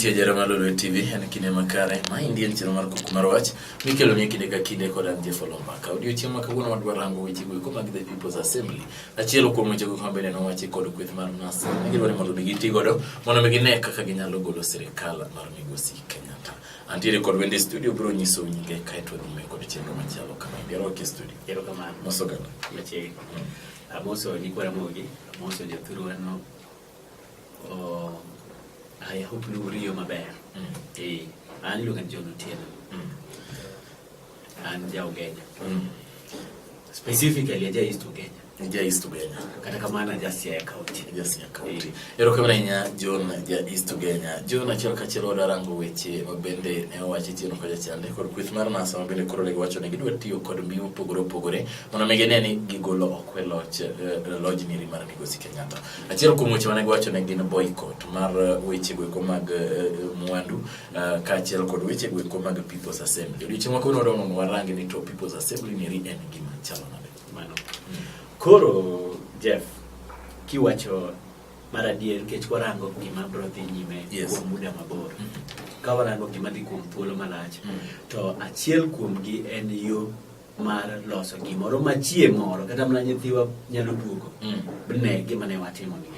mantie jara mar Lolwe TV en kinde makare ma endi en chenro mar kuku mar wach mikelo ni kinde ka kinde kod an Jeff Olombaka. Odiochieng' ma kawuono wadwa rango weche go eko mag The People's Assembly. Achiel kuom weche go bende nowachi kod kweth mar NASA ni gidwaro ni mondo mi giti godo mondo mi gine kaka ginyalo golo sirikal mar Migosi Kenyatta. Antiere kod wende studio biro nyisou nyinge kaeto wadhi nyime kod chenro machielo kama endi. Arwaki e studio. Erokamano. Mos oganda. Machiegni. Amoso nyikwa Ramogi, amoso jothurwa. Oh, I hope ni uriyo maber. Eh, an iluonga ni John Otieno. An ja Ugenya. Specifically aja East Ugenya. Ja East Ugenya. Kata kamano aja Siaya County. Ja Siaya County. Erokamano ahinya John ja East Ugenya. John achiel kachiel wadwa rango weche ma bende ne owachi chien kocha chande kod kweth mar NASA ma bende koro ne giwacho ni gidwa tiyo kod mbi mopogore opogore mondo mi gine ni gigolo oko e loch loj niri mar Migosi Kenyatta. Achiel kuom weche mane giwacho ne gin boycott mar weche goeko mag mwandu kaachiel kod weche goeko mag People's Assembly. Odiochieng' ma kawuono wadwa mondo warang ni to People's Assembly niri en gima chalo nade. Mano. Koro Jeff, kiwacho mar adier nikech warango gima biro dhi nyime kuom muda mabor. Ka warango gima dhi kuom thuolo malach, to achiel kuomgi en yo mar loso gimoro machie moro kata mana nyithiwa nyalo duogo ne gima ne watimo ni.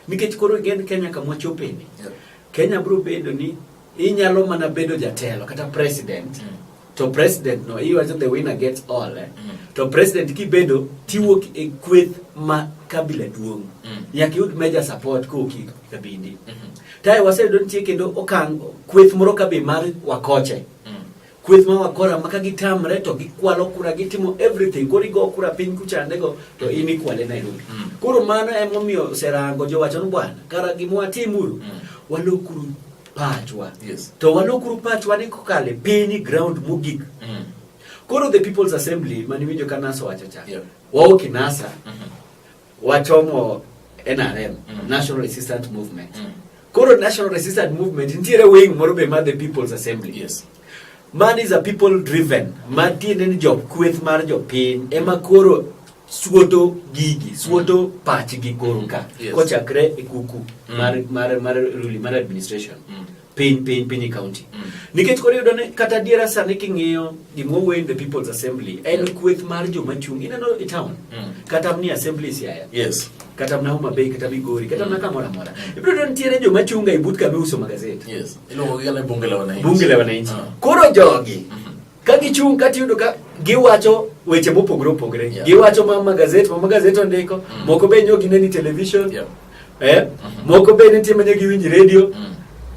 Nikech koro igen Kenya kama wachopeni. Kenya biro bedo ni inyalo mana bedo jatelo kata president. To president no iwacho the winner gets all. To president kibedo tiwuok e kweth ma kabila duong'. Nyaka iyud major support kowuok e kabindi. Tae waseyudo nitie kendo okang' kweth moro ka be mar wakoche. Kweth ma wakora ma ka gitamre to gikwalo kura gitimo everything koro igo kura piny kuchandego to in ikwale Nairobi. Koro mano emomiyo oserango jowacho ni bwana kara gima watimuru walokuru pachwa. To walokuru pachwa ni kokalo e piny ground mogik. Koro the People's Assembly mane iwinjo ka NASA owacho cha. Wawuok e NASA. Wachomo NRM, National Resistance Movement. Koro National Resistance Movement nitiere wing moro be mar the People's Assembly. Man is a people driven. Ma tiende ni jo kweth mar jopiny ema koro suoto gigi, suoto pachgi koro ka. Kochakre e kuku mar ruling mar administration. Piny, piny, piny e county. Nikech koro iyudo ni kata diera sani king'iyo gima owuoyo in the People's Assembly en kweth mar joma chung'. Ineno e town. Kata ni assembly Siaya. Kata mana Homa Bay, kata Migori, kata mana kamoro amora. Ibiro yudo nitiere joma chung' ga e but kama iuso magazet. Iluongo gi ni bunge la wananchi. Bunge la wananchi. Koro jogi, ka gichung' ka tiyudo ka giwacho weche mopogore opogore. Giwacho ma magazet, ma magazet ondiko, moko be nyo gineni television. Moko be nitie ma nyo giwinj radio.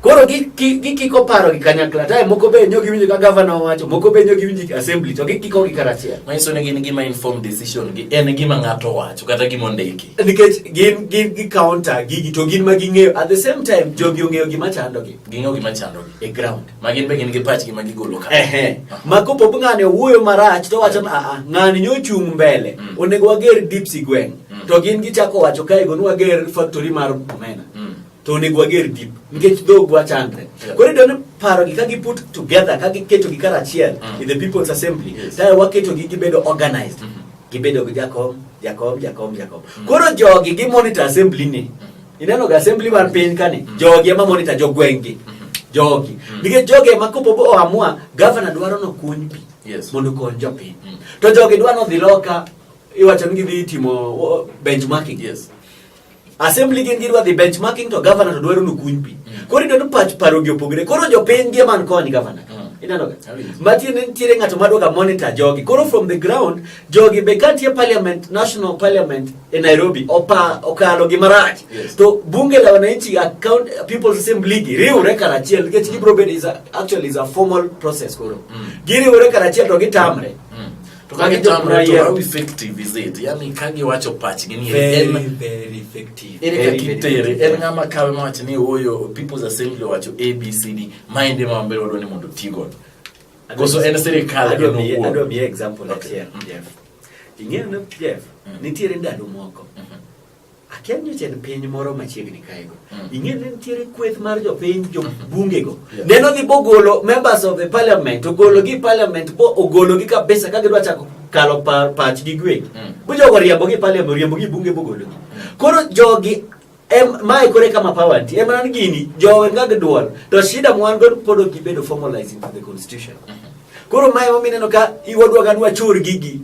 Koro gikiko paro gi kanyakla. Tae moko be nyo giwinjo ka governor owacho, moko be nyo giwinjo assembly, to gikiko gi karachiel. Manyiso ni gin gima informed decision gi en gima ng'ato owacho kata gima ondiki. Nikech gin gi counter gigi to gin ma ging'eyo. At the same time jogi ong'eyo gima chandogi. Ging'eyo gima chandogi. E ground. Ma gin be gin gi pachgi ma gigolo ka. Ma kopo ng'ani owuoyo marach to wacho ni ng'ani nyo chung' mbele. Onego wager dips e gweng'. To gin gichako wacho kae go ni wager factory mar omena. To onego wager dip nikech dhogwa chandre. Koro iyudo ni paro gi ka gi put together, ka giketo gi karachiel in the People's Assembly, tae waketo gi gibedo organized. Gibedo gi jakom, jakom, jakom, jakom. Koro jogi gi monitor assembly ni. Ineno ga assembly mar piny kani, jogi ema monitor jogweng' gi. Jogi. Nikech jogi ema kopo bo oamua, governor dwaro no kuny pi. Mondo okony jopiny. To jogi dwaro dhi loka, iwacho ni gidhi timo benchmarking. Assembly gin gidwa dhi benchmarking to governor to dwaro no kuny pi. Koro iyudo ni pach paro gi opogore. Koro jopiny gi ema kony governor. Ineno ga? Matiende ni nitiere ng'ato madwa ga monitor jogi. Koro from the ground, jogi be ka nitie parliament, national parliament e Nairobi, opa okalo gi marach. To bunge la wananchi account People's Assembly gi riwre karachiel nikech gibiro bedo is a, actually is a formal process koro. Giriwre karachiel to gitamre. To ka gitamre to how effective is it? Yani ka giwacho pachgi ni Very, en very effective. Ere Very, kaka very itere? effective. En ng'ama kawe mawacho ni ooyo People's Assembly owacho A, B, C, D, ma endi ma wambele wadwa ni mondo oti godo. Koso en sirikal en owuon. Adwa miye example achiel, Jeff. Ing'eyo ni Jeff, nitiere ndalo moko. Akia ni nyocha en piny moro machiegni kaego. Ing'eyo ni nitiere kweth mar jopiny, jobungego. Neno dhi bogolo members of the parliament, ogolo gi parliament, bo ogolo gi kabisa ka gidwa chako kalo pachgi gweng. Bo jogo riembo gi parliament, riembo gi bunge bogolo gi. Koro jogi Em, mae kore kama power nitie. Em an gini, jowe ngag duol. To shida mwan go pod ok gibedo formalized into the constitution. Koro mae emomiyo ineno ka iwadwa ga dwa chor gigi.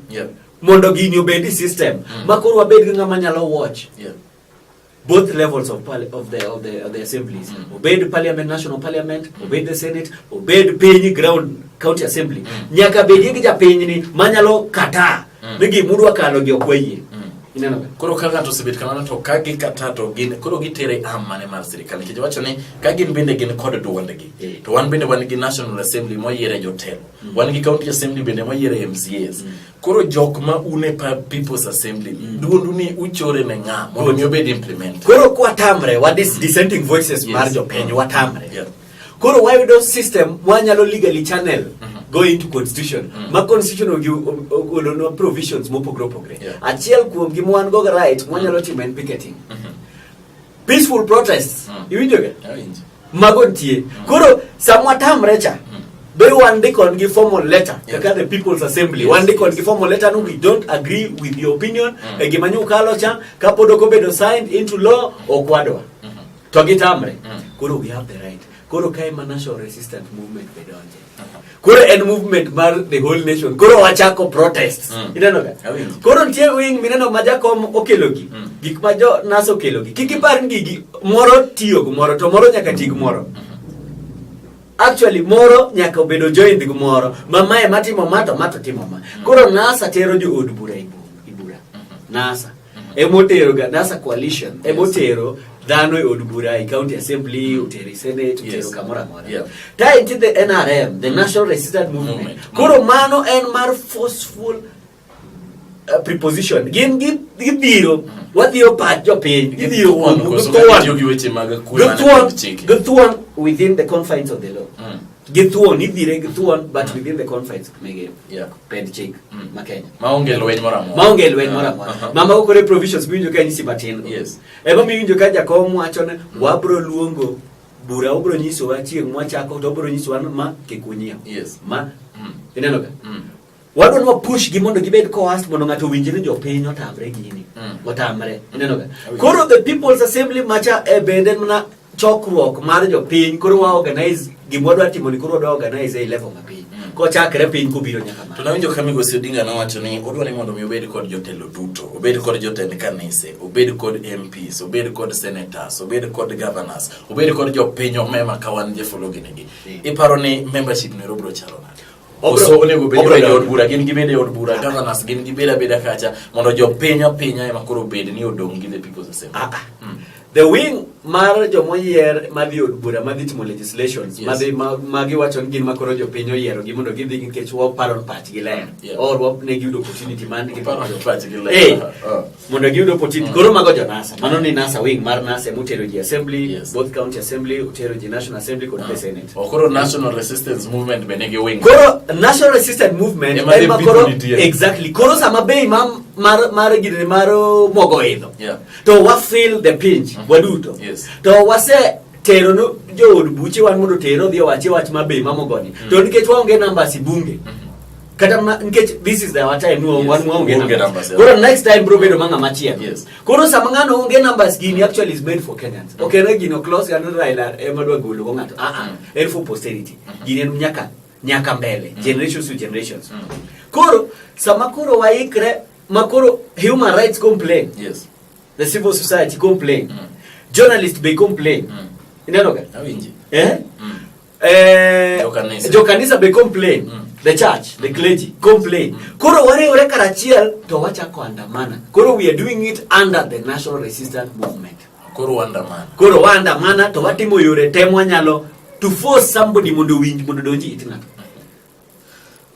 Mondo gini obed e system. Ma koro wabed gi ng'ama nyalo watch. Both levels of the assemblies. Obed parliament, national parliament, obed the senate, obed piny ground county assembly. Nyaka bedie gi japiny ni manyalo kata ni gimudwa kalo gi ok wayie. Ineno ga? Koro ka ng'ato osebet kamano to ka gikata to gin koro gitere arm mane mar sirikal nikech wacho ni ka gin bende gin kod duondgi to wan bende wan gi National Assembly moyiere jotelo, wan gi County Assembly bende moyiere MCAs. Koro jok ma un e People's Assembly ni duondu ni uchore ne ng'a mondo mi obed implement? Koro kwatamre wa dissenting voices mar jopiny watamre. Koro wayudo system mwanyalo legally channel go into constitution ma constitution ogolonwa provisions mopogore opogore. Achiel kuom gi mwan go right mwanyalo timo en picketing. Peaceful protests. Iwinjo ga? Awinjo. Mago nitie. Koro sama watamre cha, be wandiko gi formal letter kaka the People's Assembly. Wandiko gi formal letter no we don't agree with your opinion e gima nyukalo cha kapod ok obedo signed into law ok wadwa. To gitamre. Koro we have the right. Koro kae ma National Resistance Movement be donje. Koro en movement mar the whole nation. Koro wachako protests. Ineno ga? Awinjo. Koro nitie wing mineno ma jakom okelogi. Gik ma jo NASA okelogi. Kik ipar ni gigi moro tiyo gi moro to moro nyaka ti gi moro. Actually moro nyaka obedo joined gi moro. Ma mae matimo ma to ma to timo ma. Koro NASA tero jo od bura i bura. NASA. Emotero ga NASA coalition. Emotero dhano e od bura e county assembly, otero e senate, otero kamoro amora. Ta nitie the NRM, the National Resistance Movement. Movement. Koro mano en mar forceful preposition. Gin gibiro, wadhiyo pach jopiny, gidhiyo Githuon, kuomu, koso githuon. ka gitiyo gi weche mag kwe mane Githuon, piny chike. githuon within the confines of the law. Githuon, idhire githuon, but within the confines mege pend chik ma Kenya. Maonge lweny moro amora. Maonge lweny moro amora. Mama kore provisions miwinjo ka nyisi matin. Ema miwinjo ka jakom wacho ni wabro luongo bura, obro nyisowa chieng' mwachako to obro nyisowa ni ma kik unyiew. Ma ineno ka? Wadwa ni wapush gi mondo gibed coerced mondo ng'ato owinj ni jopiny otamre gini. Otamre. Ineno ka? Awinjo. Koro the People's Assembly macha e bende mana chokruok mar jopiny, koro wa organize gima wadwa timo ni koro wadwa organize e level mapiny. Kochakre piny kobiro nyaka malo. To nawinjo ka Migosi Odinga nowacho ni odwa ni mondo mi obed kod jotelo duto, obed kod jotend kanise, obed kod MPs, obed kod senators, obed kod governors, obed kod jopiny omema ka wan jofolo gini gi. Iparo ni membership no biro chalo nade? Koso onego bed ni jood bura gin gibed e od bura, governors gin gibed abeda kacha mondo jopiny apinya ema koro obed ni odong' gi the People's Assembly. The wing mar jomoyier madhi od bura madhi timo legislations, madhi ma giwacho ni gin ma koro jopiny oyiero gi mondo gidhi nikech waparo ni pachgi ler. Or ne giyudo opportunity man gi Waparo ni pachgi ler. Mondo giyud opportunity. Koro mago jo NASA. Mano ni NASA wing mar NASA emotero ji assembly, both county assembly, otero ji national assembly kod the senate. O koro National Resistance Movement be nigi wing. Koro National Resistance Movement Ema the ema people koro nitie. Exactly. Koro sama bei mar mar gini mar mogo idho. To wa feel the pinch waduto. To wase tero no jood buche wan mondo tero odhi owachi wach ma bei mamogoni. To nikech waonge numbers i bunge. Kata ma, nikech this is our time, wan waonge Onge numbers. numbers, yeah. Koro next time bro bedo ma ng'ama chielo. Koro sama ng'ano onge numbers gini actually is made for Kenyans. Ok en gino close gano Raila ema dwa golo go ng'ato. En for posterity. Gini en nyaka mbele, generations to generations. Koro sama koro waikre ma koro human rights complain. The civil society complain. Journalists be complain. Ineno ka? Awinji. Jokanisa. Jokanisa be complain. The church, the clergy complain. Koro wariwre karachiel to wachako andamana. Koro we are doing it under the National Resistance Movement. Koro waandamana. Koro waandamana to watimo yore te mwanyalo to force somebody mondo owinj mondo odonji it ng'ato.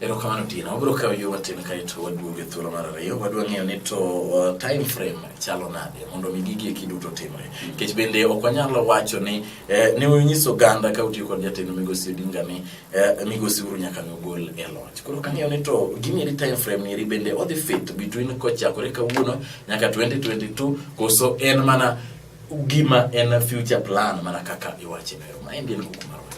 Erokamano Tina, wabiro kawo yo matin kaeto waduogo e thuolo mar ariyo. Wadwa ng'eyo ni to time frame chalo nade mondo mi gigi eki duto timre. Nikech bende ok wanyal wacho ni ne unyiso oganda ka utiyo kod jatend Migosi Odinga ni Migosi Uhuru nyaka ne ogol e loch. Koro kang'iyo ni to gini eri time frame ni eri bende odhi fit between kochakore kawuono nyaka 2022 koso en mana gima en future plan mana kaka iwache no. Maendi en kuku mar wach.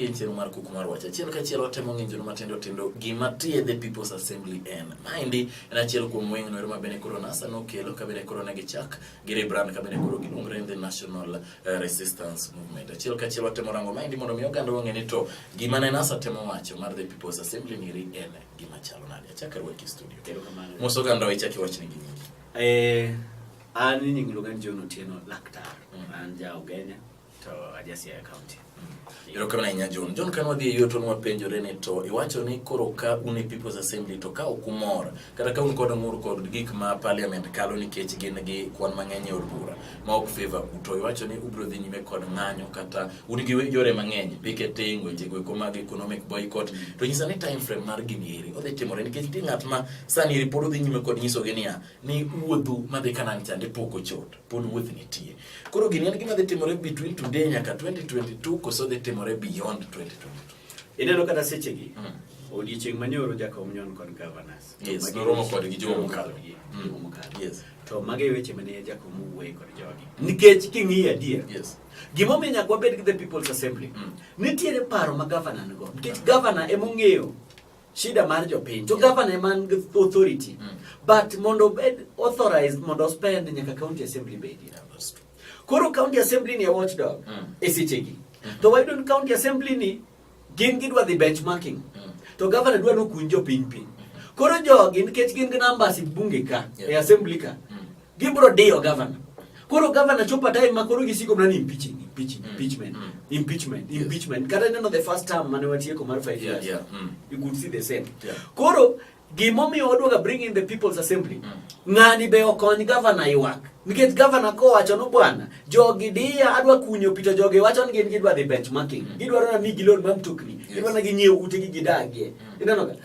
en chenro mar kuku mar wach. Achiel kachiel watemo ng'injo matindo tindo gima tie The People's Assembly en. Maendi en achiel kuom wing noero ma bende koro NASA nokelo ka bende koro ne gichak gi rebrand ka bende koro giluongre ni The National Resistance Movement. Achiel kachiel watemo rango maendi mondo mi oganda ong'e ni to gima ne NASA temo wacho mar The People's Assembly niri en gima chalo nade. Achak arwaki e studio. Erokamano. Mos oganda wa ichak iwachne gi nyingi. An inying luonga ni John Otieno laktar. An ja Ugenya to aja Siaya County. Erokamano ahinya John. John, kane wadhi e yuto nwapenjore ni to iwacho ni koro ka un e People's Assembly to ka ok umor kata ka un kod ng'ur kod gik ma parliament kalo nikech gin gi kwan mang'eny e od bura ma ok favor u to iwacho ni ubiro dhi nyime kod ng'anyo kata un gi yore mang'eny picketing, weche go eko mag economic boycott to nyisa ni time frame mar gini eri odhi timore nikech nitie ng'at ma sani eri pod odhi nyime kod nyisogi niya ni wuodhu madhi Canaan chande pok ochot pod wuoth nitie. Koro gini en gima dhi timore between today nyaka 2022 koso dhi timore beyond 2022? Ineno kata sechegi odiechieng' manyoro jakom nyon kod governors. Yes, noromo kodgi juma mokalo. Juma mokalo. Yes. To mago e weche mane jakom owuoye kod jogi. Nikech king'iyo adier, Yes. gimomiyo nyaka wabed gi the People's Assembly, nitiere paro ma governor nigo. Nikech governor emong'eyo shida mar jopiny to governor ema nigi authority. But mondo obed authorized mondo spend nyaka county assembly bedie. Yeah, that's true. Koro county assembly ni e watchdog e sechegi. To wayudo ni county assembly ni gin gidwa dhi benchmarking. To governor dwa nokuny jopiny pi. Koro jogi nikech gin gi numbers e bunge ka, e assembly ka, gibro diyo governor. Koro governor chopo time ma koro gisiko mana ni impeaching, impeaching, impeachment, impeachment, impeachment. Kata ineno the first term mane watieko mar 5 years. You could see the same. Koro gimomiyo wadwaga bring in the People's Assembly, ng'ani be okony governor ywak. Nikech governor kowacho no bwana, jogi diya adwa kunyo pi to jogi wacho ni gin gidwa dhi benchmarking. Gidwaro na migi loan mar mtokni. Gidwaro na ginyiew utegi gidagie. Ineno ga?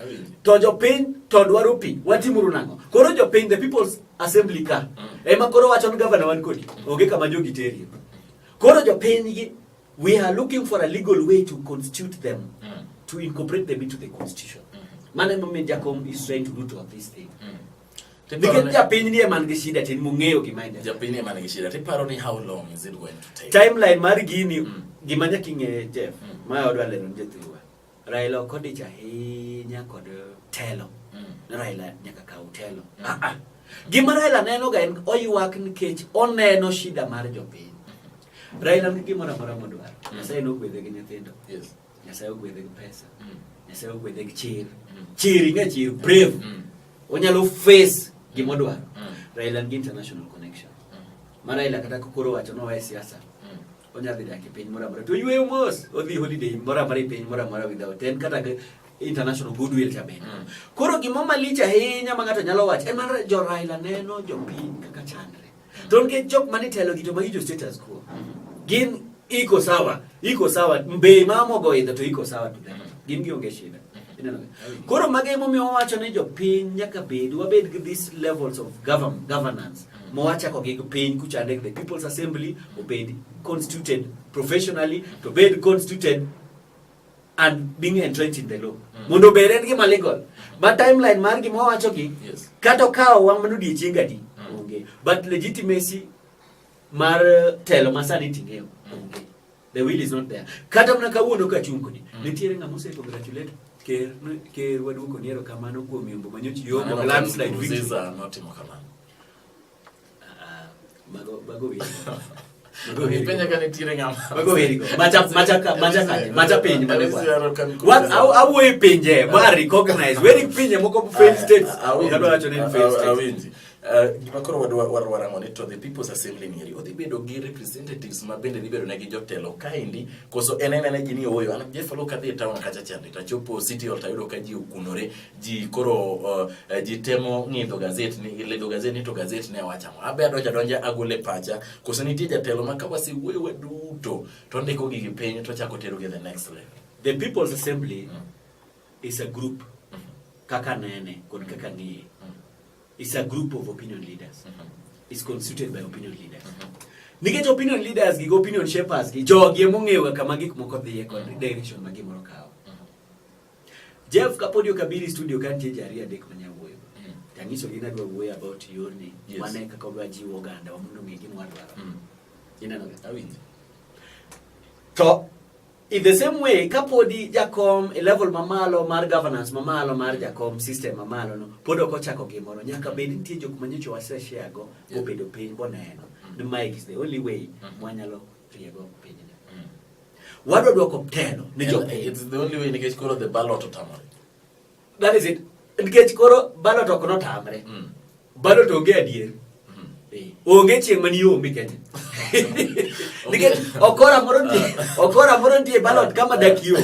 To jopiny to dwaro pi. Watimuru nang'o? Koro jopiny the People's Assembly ka ema koro wacho ni governor wan kodi. Onge kama jogi terie. Koro jopiny gi we are looking for a legal way to constitute them, to incorporate them into the constitution. Mano emomiyo Jakom is trying to do to this thing. Nikech japiny ni ema nigi shida tin mong'eyo gima en. Japiny ema nigi shida. Tiparo ni how long is it going to take? Timeline mar gini gima nyaka ing'e Jeff, ma odwa lero ne jothurwa. Raila ok odich ahinya kod telo. Raila nyaka kaw telo. Gima Raila neno ga en oywak nikech oneno shida mar jopiny. Raila nigi gimoro amora modwaro. Nyasaye nogwedhe gi nyithindo. Yes. Nyasaye ogwedhe gi pesa. Nyasaye ogwedhe gi chir. Chir, ing'e chir, brave. Onyalo face gimodwaro. Raila nigi international connection. Ma Raila kata koro wacho nowe siasa. Onyalo dhi dak e piny moro amora. To oyweyo mos, odhi holiday moro amora e piny moro amora without en kata gi international goodwill cha bende. Koro gima malich ahinya ma ng'ato nyalo wacho en mar jo Raila neno jopiny kaka chandre. To nikech jok mane telo gi to magi jo status quo. Gin iko sawa, iko sawa, bei ma mogo idho to iko sawa to them. Gin gionge shida. Ineno ga? Koro mago emomiyo wawacho ni jopiny nyaka bed, wabed gi these levels of governance. Ma wachako gi piny kuchande the People's Assembly obed constituted professionally, to bed constituted and being entrenched in the law. Mondo obed en gima legal. But timeline mar gima wawacho gi, kata okawo wa mano odiechieng adi, onge. But legitimacy mar telo masani ting'eyo, onge. The will is not there. Kata mana kawuono kachung' kodi, nitiere ng'ama ose congratulate ker, ker waduoko ni erokamano kuom yombo manyocha yombo Aneno ka landslide victory. Nkurunziza notimo kamano. Mago weche. Mago weche. Ipenja ka nitiere ng'ama. Mago weche go. Macha, macha, macha kanye, macha piny mane bwana. Awinjo ka Nkurunziza. What, awuoyo e pinje ma recognize. Weri pinje moko failed states. Awinji. Adwa wacho ni en failed states. Awinji. Gima koro wadwa rango ni to the People's Assembly ni odhi bedo gi representatives ma bende dhi bedo negi jotelo kaendi koso en en ane ji ni ooyo an Jeff Oloo kadhi e town kacha chande tachopo City Hall tayudo ka ji okunore ji koro ji temo ng'idho gazet ni lidho gazet ni to gazet ne wacho ang'o abe adonja donja agole pacha koso nitie jatelo ma ka wasewuoyo waduto to ondiko gigi piny to chako tero gi the next level. The People's Assembly is a group kaka nene kod kaka ng'iye. It's a group of opinion leaders. It's constituted by opinion leaders. Nikech opinion leaders gi opinion shapers gi jogi emong'eyo kama gik moko dhiye kod direction ma gimoro kawo. Jeff kapodi ok abiro e studio ka nitie ji ariyo adek manya wuoyo. Tanyiso gi nadwa wuoyo about yorni. Wane kaka wadwa jiwo oganda wa mondo ong'e gima wadwaro. Ineno ga? Awinjo. To In the same way, kapodi jakom e level mamalo mar governance mamalo mar jakom system mamalo no pod ok ochako gimoro nyaka bed nitie jok manyocha wase share go bobedo piny boneno ni mae is the only way mwanyalo riego pinyni. Wadwa dwoko telo ne jopiny. It's the only way nikech koro the ballot otamore. That is it. Nikech koro ballot ok notamre. Ballot onge adier. Onge chieng' mane iombi Kenya. Nikech okora moro nitie, okora moro nitie ballot kama dak yom.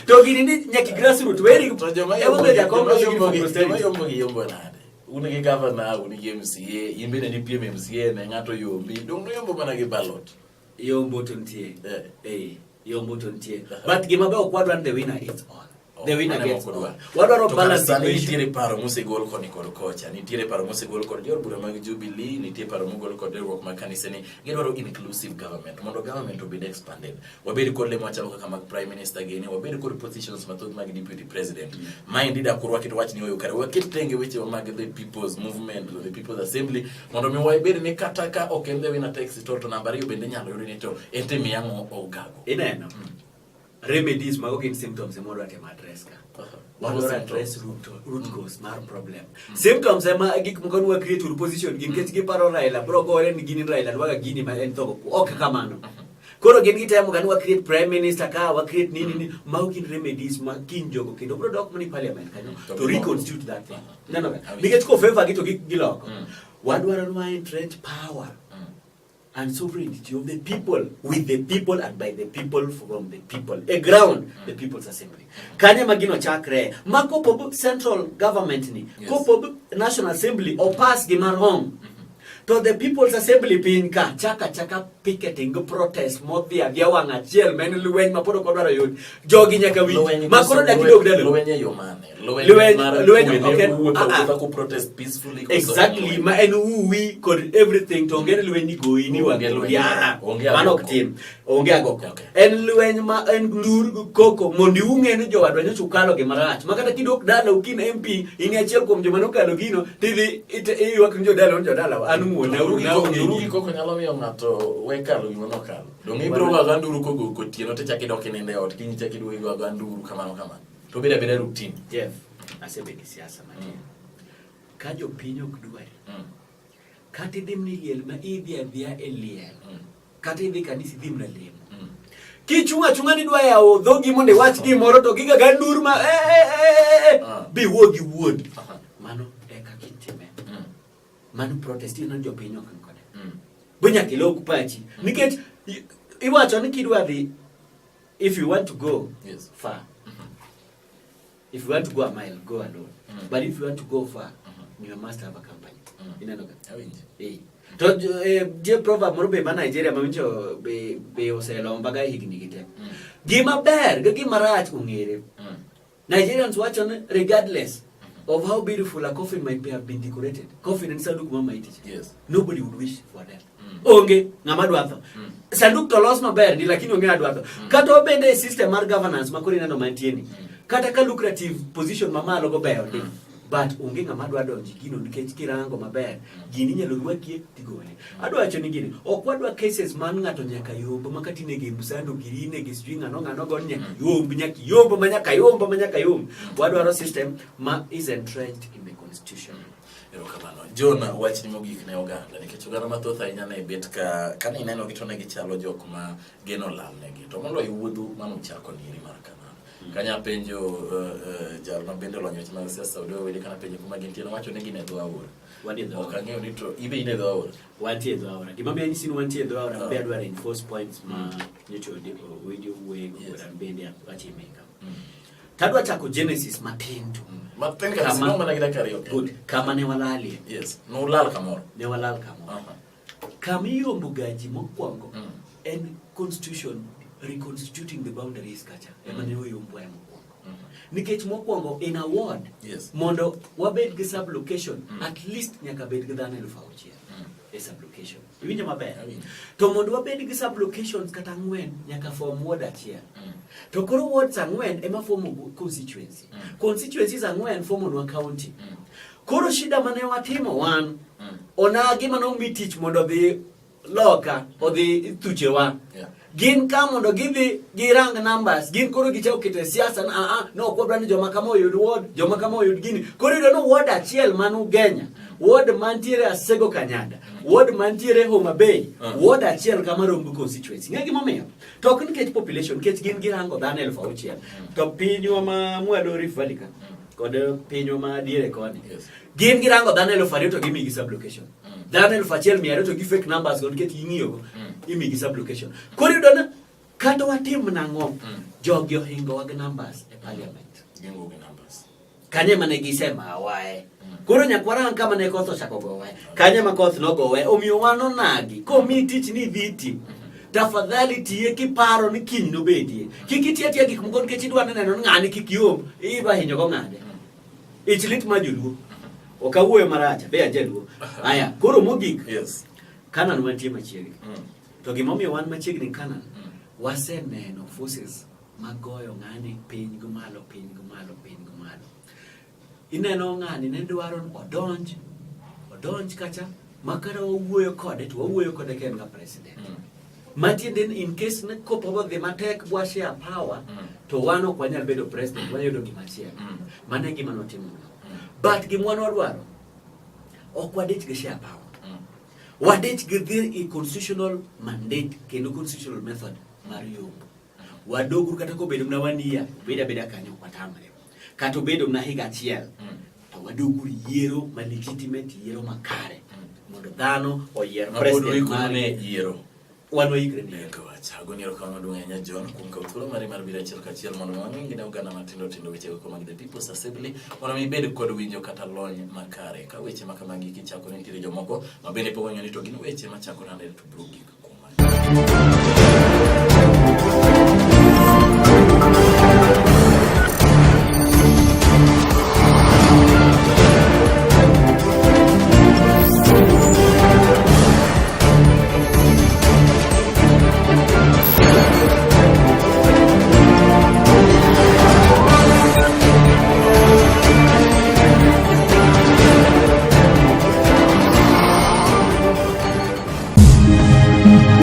To gini ni nyaka grassroots weri To joma emomiyo jakom joma loso gini yombo for gi joma posterity. yombo gi yombo nade? Un gi governor, un gi MCA, in bende nipiem MCA ne ng'ato yombi. Dong' noyombo mana gi ballot. Yombo to nitie. Eh. Eh, yombo to nitie. But gima be ok wadwa ni the winner is all. The winner Mano gets ema ok all. wadwar. Wadwaro To kar balance sani equation. nitiere paro mosegol koni kod kocha, nitiere paro mosegol kod jood bura mag Jubilee, nitie paro mogol kod riwruok mag kanise ni gidwaro inclusive government mondo government obed expanded. Wabed kod le machalo kaka mag prime minister gini, wabed kod positions mathoth mag deputy president. Maendi dak urwaki to wach ni oyo kare waket tenge weche mag the people's movement, the people's assembly mondo mi wabed ni kata ka ok en the winner takes it all to namba ariyo bende inyalo yudi ni to en to imiya ang'o ogago. Ineno? Remedies mago gin symptoms ema wadwa temo address ka. Mago Wadwaro symptoms. address root cause mar problem. Symptoms ema gik moko nwa create uru position gi nikech giparo Raila bro gore ni gini Raila dwaga gini ma en thogo ok kamano. Koro gin gitemo ga ni wa create prime minister ka wa create nini nini mago gin remedies ma kiny jogo kendo bro dok mani parliament kanyo To to giloko. reconstitute that thing. Neno ga. Awinjo. Nikech ko favor gi to giloko. Wadwaro ni wa entrench power and sovereignty of the people, with the people and by the people, from the people. A ground, the People's Assembly. Kanye ma gino chakre, ma kopo central government ni, kopo National Assembly opas gima wrong. To the People's Assembly piny ka chaka chaka picketing protest modhi adhiya wang' achiel ma en lweny ma pod ok odwaro yud. Jogi nyaka winj. Ma koro dak idog dalo. Lweny e yo mane? Lweny- Lweny mar lweny kwe ne ok en- wuotho ah, ah. awuotha ku protest peacefully koso Exactly, lweny? ma en uwi kod everything to onge ni lweny ni goyi ni Onge wang' lweny. yara. Onge Mano ok agoko. tim. Onge agoko. Okay. En lweny ma en ndur koko mondo iung'e ni jowadwa nyocha ukalo gima rach. Ma kata kidok dala ukin MP in achiel kuom joma nokalo gino tidhi iywak ni jodala ni jodala an wuona Nduru gi na koko- onge nduru gi gino. koko nyalo miyo ng'ato we kalo gima nokalo. Donge ibiro goyo agoya nduru kogo kotieno to ichako idok inindo e ot kiny ichako iduogo igoyo agoya nduru kamano kamano. To obedo abeda routine. Jeff, asebedo e siasa matin. Ka jopiny ok dwari, kata idhi mana e liel ma idhi adhiya e liel, kata idhi kanisa idhi mana lemo. Kichung' achung'a ni idwa yawo dhogi mondo iwach gimoro to gigaga ndur ma eh, eh, eh, eh, biwuo gi wuon. Mano e kaka itime. Mano protest ineno jopiny ok ni kode. Bo nyaka ilok pachi. Nikech iwacho ni kidwa dhi if you want to go far. If you want to go a mile, go alone. But if you want to go far, you must have a company. Ineno ka? Awinjo. Eh. To je proverb moro be ma Nigeria ma winjo be be oselomba ga higni gi te. Gima ber gi gima rach ong'ere. Nigerians wacho ni regardless of how beautiful a coffin might be have been decorated, coffin en sanduk ma maiti cha. Nobody would wish for death. Onge ng'ama dwa tho. Sanduk to los maber ni lakini onge ng'ama dwa tho. Kata obende e system mar governance ma koro ineno mantie ni. Kata ka lucrative position mamalo go beyo ndi. But onge ng'ama dwa donjo gino nikech kirango maber, gini inyalo rwakie tigole. Adwa wacho ni gini, ok wadwa cases man ng'ato nyaka yomb ma kata inege msando giri inege sijui ng'ano ng'ano go nyaka yomb, nyaka yomb ma nyaka yomb ma nyaka yomb. Wadwaro system ma is entrenched in the constitution. Erokamano. John, wachni mogik ne oganda nikech oganda mathoth ahinya ne bet ka kane ineno gi to ne gichalo jok ma geno lalnegi. To moloyo wuodhu mane uchako nieri mar Kanaan. Kanya penjo jal ma bende olony e weche mag siasa Odoyo Wede kana penjo kuma gintie nowacho ni gin e dho aora. Wan e dho Ok ang'eyo ni to ibe in e dho aora. Wantie e dho aora. Gima miyo anyisi ni wantie e dho aora, be adwa reinforce points ma nyocha Owidi owuoyego kod an bende achime ka. Tadwa chako Genesis matin to. Matin kabisa, Kama- no mana gi dakika ariyo kende. Good. Kama ne walalie. Yes. Nulal kamoro. Ne walal kamoro. Kama iyombo gaji mokwongo en constitution reconstituting the boundaries kacha ema ne oyombwa e mokwongo. Nikech mokwongo in a ward mondo wabed gi sub-location at least nyaka bed gi dhano 6,000 e sub-location. Iwinjo maber? To mondo wabed gi sub-locations kata 4 nyaka form ward achiel. To koro wards 4 ema form constituency. Constituencies 4 formonwa county. Koro shida mane watimo wan, onagi mane omi tich mondo odhi loka odhi thuchewa Yeah. gin ka mondo gidhi girang numbers gin koro gichako keto e siasa na aa no ok wadwa ni joma kama oyud ward joma kama oyud gini koro iyudo ni ward achiel man Ugenya ward mantiere Asego Kanyada ward mantiere Homa Bay ward achiel kama rom gi constituency ng'e gimomiyo to ok nikech population nikech gin girango dhano 6000 to pinywa ma mwalo Rift Valley ka kod pinywa ma diere koni Yes. gin girango dhano 2000 to gimigi sublocation dhano 1200 to gi fake numbers go nikech ging'iyogo imigi sublocation koro iyudo ni kata watim nang'o jogi ohingowa gi numbers e parliament Gingo gi numbers. kanye mane gisemawae koro nyaka warang kama ne koth ochako gowae kanye ma koth nogowae omiyo wan onagi komiyi tich ni idhi iti tafadhali tiye kiparo ni kiny nobedie kik iti atiya gik moko nikech idwa ni neno ni ng'ani kik yom idwa hinyo go ng'ane ich lit ma joluo ok awuoyo marach be ajaluo aya koro mogik Yes. Canaan wantie machiegni to gimomiyo wan machiegni Canaan waseneno forces magoyo ng'ani piny gi malo piny gi malo piny gi malo ineno ng'ani ne dwaro ni odonj odonj kacha ma kata wawuoyo kode to wawuoyo kode ka en ga president matiende ni in case ni kopo odhi matek bwa share power to wan ok wanyal bedo president wayudo gimachielo mano e gima notimo but gima wan wadwaro ok wadich gi share power wadich gi dhi e constitutional mandate kendo constitutional method mar yombo wadoguru kata kobedo mana one year obed abeda kanyo ok watamre kata obedo mana higa achiel to wadoguru yiero ma legitimate yiero makare mondo dhano oyier Mapod president uikore margi. ne yiero. wan waikre ne yiero. Eka wach. Agoni erokamano maduong' ahinya John kuom kawo thuolo mari mar biro achiel kachiel mondo wang'e ne oganda matindo tindo wechego mag The People's Assembly mondo mi ibed kod winjo kata lony makare. Ka weche ma kamagi kichako ne nitiere jomoko ma bende pok ong'eyo ni to gin weche machako nade to biro gik kuma.